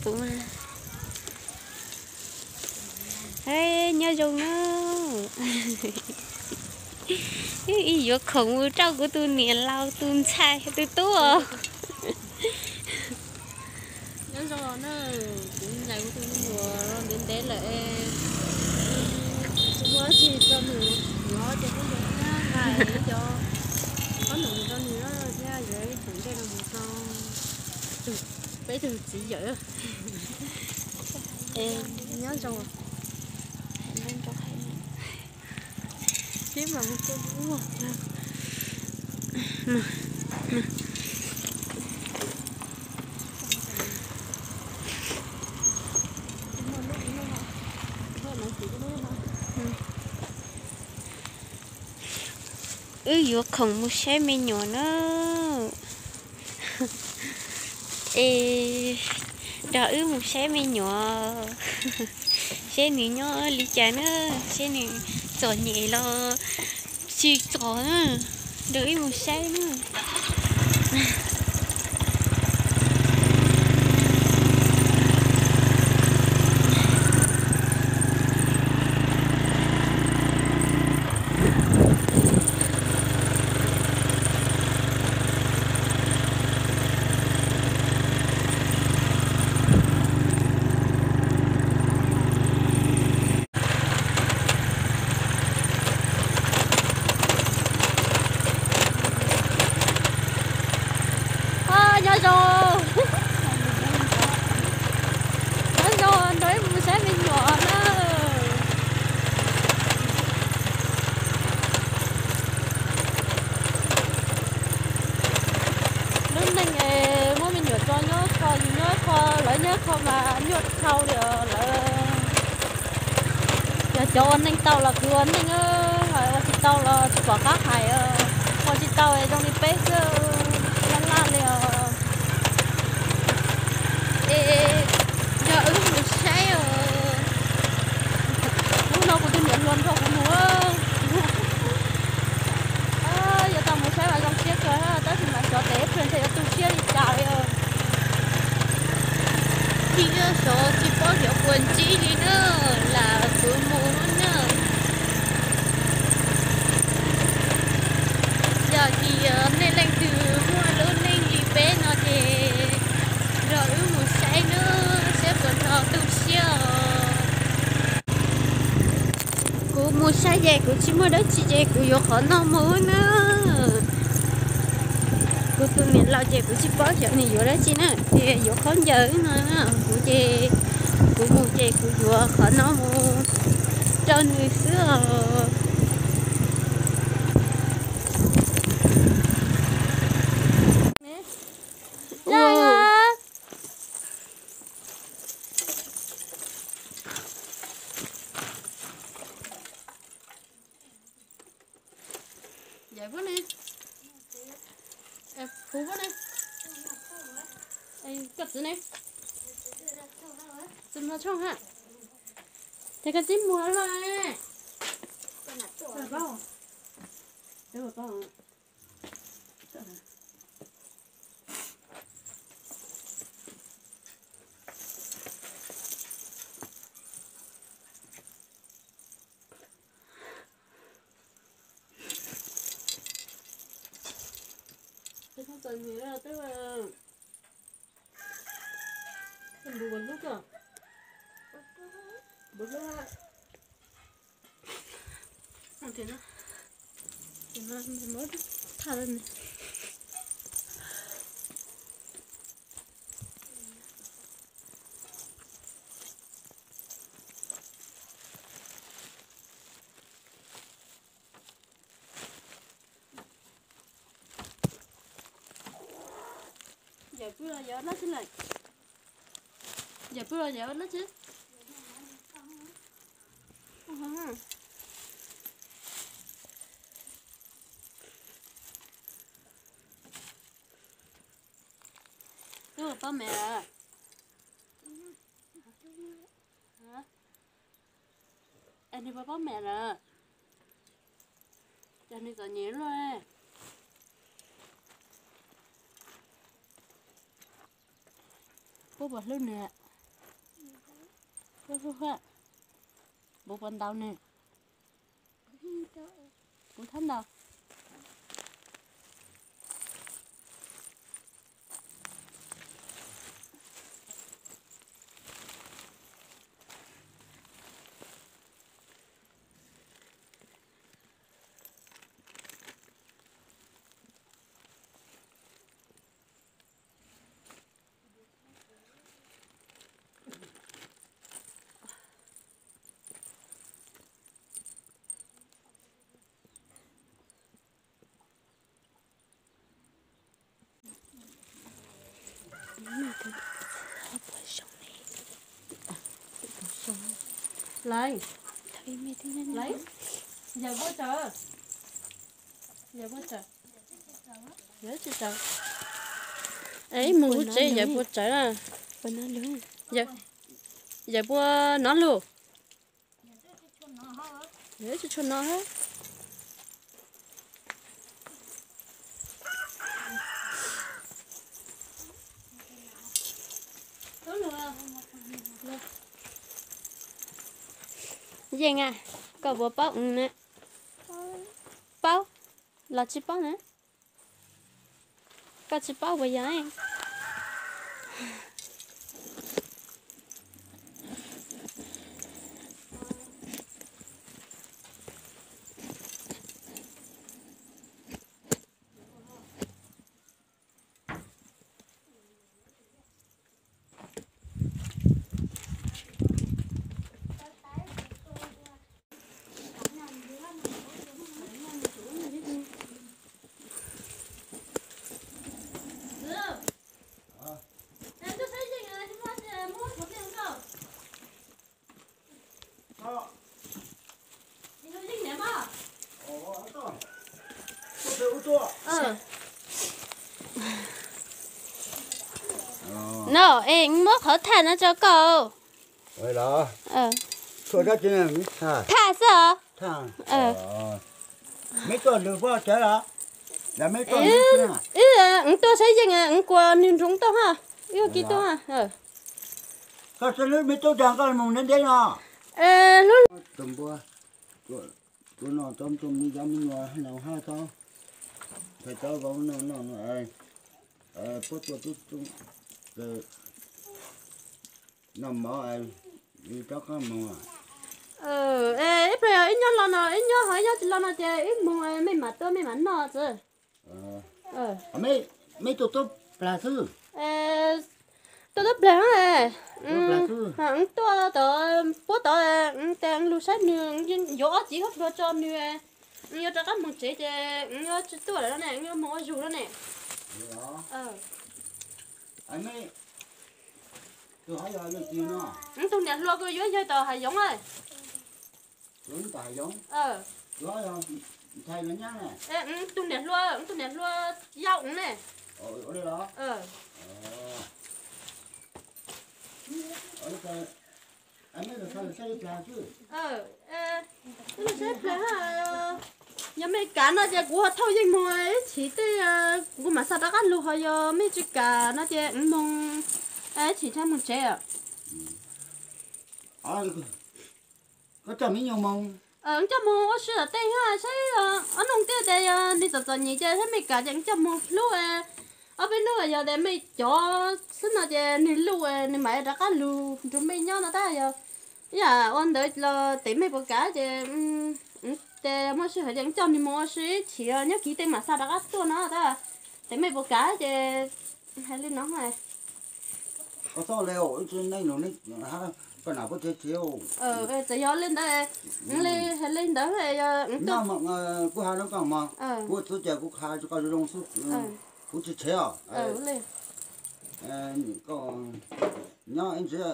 Kuv mas, nyob zoo na. Ib yuav khoom mus rau kuv tus niam laus tus ntxhais tus tub os. Nyob zoo na, kuv ncaim kuv tus me nyuam ntev ntev lawm, tsis muaj dab tsi rau nws nyob ces kuv ncaim cov khoom noj rau nws thiab yuav ib khoom dej rau nws rau peb tug txiv yawm. Nyob zoo. Peb mam mus. Wb yuav khoom mus saib me nyuam na. Es nrog wb mus saib me nyuam, seb nws nyob li cas na, seb nws txom nyem los tsis txom na, nrog wb mus saib na. Nyob zoo, nyob zoo, nrog wb mus saib me nyuam na. Lub neej es muab me nyuam tso nyob qho, yus nyob qho, lawv nyob qho mas nyuaj dhau li os lawv. Yog cov ua neej tau los kwv ua neej, ua tsis tau los tsis pom qab hais. Ua tsis tau zoo li peb xwb, laj laj li os. Es nrog wb mus saib os. Hnub no kuv tus niam hluas nrog kuv mus. Yuav tau mus saib mas zoo siab kawg, tab sis mas xyov tes ib pliag ntshe yuav tu siab li cas li os. Thiab xyov tsis paub xyov puas ntsib li na, lam kuv mus na. Yog tias nej leej twg muaj lub neej li peb no ces nrog wb mus saib na, saib puas nrog tu siab os. Kuv mus saib ces kuv tsis muaj dab tsi ces kuv yuav qhov no mus na. Kuv tus niam laus ces kuv tsis paub xyov nws yuav dab tsi na, ces yuav khaub ncaws no na. Kuv ces, kuv mus ces kuv yuav qhov no mus rau nws xwb os. Yawm puab ne, puv puab ne, koj txiv ne, txiv mloog tshooj ha, ces koj txiv muag lawm. Yawm pw los yawm dab tsi lawm? Yawm pw los yawm dab tsi? Twb ua pob mem lawm. Es nws puas paub mem lawm? Cas nws txom nyem luaj. Puab puas hlub nws? Huaj, huaj, huaj. Puv puas ntau ne? Puv thab ntau. Lawv, lawv, yawm puas tsawv, yawm puas tsawv, yawm tsis tsawv. Es ib mus lub tsev yawm puas tsawv na. Yawm puas nov lug. Yawm tsis tshua nov hab. Yeej a, koj puas paub na? Paub los tsis paub na? Koj tsis paub puas yog? No, es muab qhov thaj no tso koj. Thaj xwb os. Wb tuaj saib yeej, wb kuas nws nroo tuaj ha. Wb ua kiv tuaj ha. Tus npua, tus no tau tus me cov me nyuam no hab tau, thais tau vauv no no, puab tuaj tub tub, noj mov, rov qab moog. Ib pliag ib nyob los no ib nyob ho ib nyob tsis los no ces wb moog mej mam tuaj mej mam noj xwb. Mej tuaj tub plag xwb? Tuaj tub plag, wb tuaj tod, puab tod, tes wb lug saib nwg, yuav ob txiv huab pluag tso nwg, wb yuav rov qab moog tsev ces wb yuav tsis tuaj lawm ne, wb yuav moog ua zug lawm ne. Wb tug niam hluas kws yuav yawg tom hav yoov. Wb tug niam hluas, wb tug niam hluas yau ne. Wb lug saib plag, yog mej kav no ces kuv ho thauj yeej moog ib chim tej, kuv mam xa rov qab lug, ho yog mej tsis kam no ces wb moog ib chim ntshai moog tsev. Koj coj me nyuam moog? Wb coj moog ua si tom tej saib, ob nub tej tes yog nwg txom txom nyem ces saib mej kam ces wb coj moog hlub ob peb nub, yog tes mej cov xwb no ces nwg luj nwg mam rov qab lug nrug mej nyob no tab. Yog ua ntawd los tes mej puas kam ces, tes muaj sij hawm ces wb coj nwg moog ua si ib chim, nyob kis tej mam xa rov qab tuaj no tab. Tes mej puas kam ces hais li no. Txawm yog li ntawd, li ntawd, kuv has rau koj mog, kuv txhua tes kuv has rau koj zoo zoo xwb, kuv tsis tshev os. Koj nyob ib ntsis,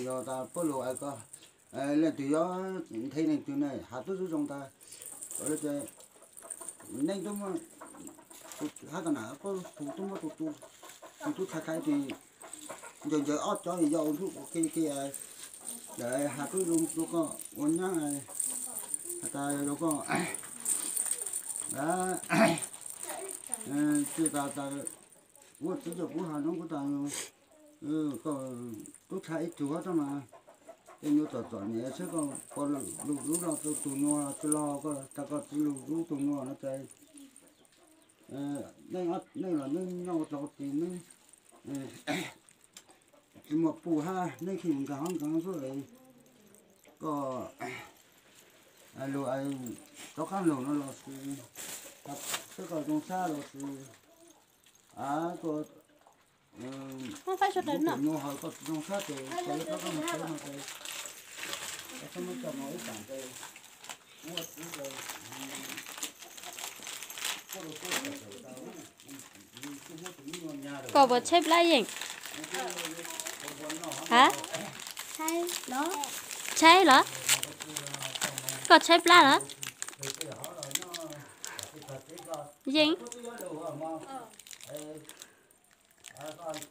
yog tas puab lug koj, leej twg yuav nthe leej twg ne has tub zoo tas, neej tub muab, hab tas nam, tus tub muab tus, tus tub txhais thaiv tes ncaws ncaws ob cov yau ua ntsuj ua ke ke, has tub zoo rau koj ua nyab, has tas rau koj, tsis tas tas, kuv txiv coj kuv has no kuv tas, koj tub txhais ib tug hab tab mas, Tej nyuag txom txom nyem saib koj puas lug dub no, tus nyuag tsis los, tas koj tsis lug dub tus nyuag no ces nej los nej nyob ua tau tsis neeb, tsis muaj pum hab, nej khi nkag hab nkag xwb es koj lug rov qab lug no los sis, saib koj zoo sab los sis, koj nyuag hawm koj tsis zoo sab ces koj yuav rov qab mus tsev no ces, koj txhob muab coj mus ib tam ces, muaj txiv ces, Koj puas tshaib plab Yeej? Ha? Tshaib los? Koj tshaib plab los? Yeej,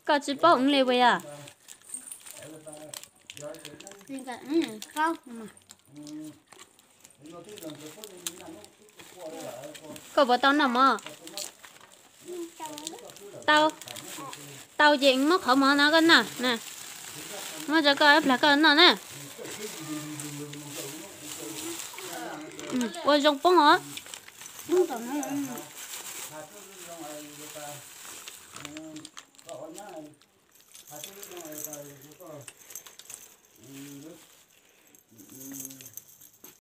koj tsis paub ua li puas yog? Koj puas tau noj mov? Tau, tau ces muab qhov mov no koj noj na. Muab rau koj ib plag koj noj na. Ua zoo poob os.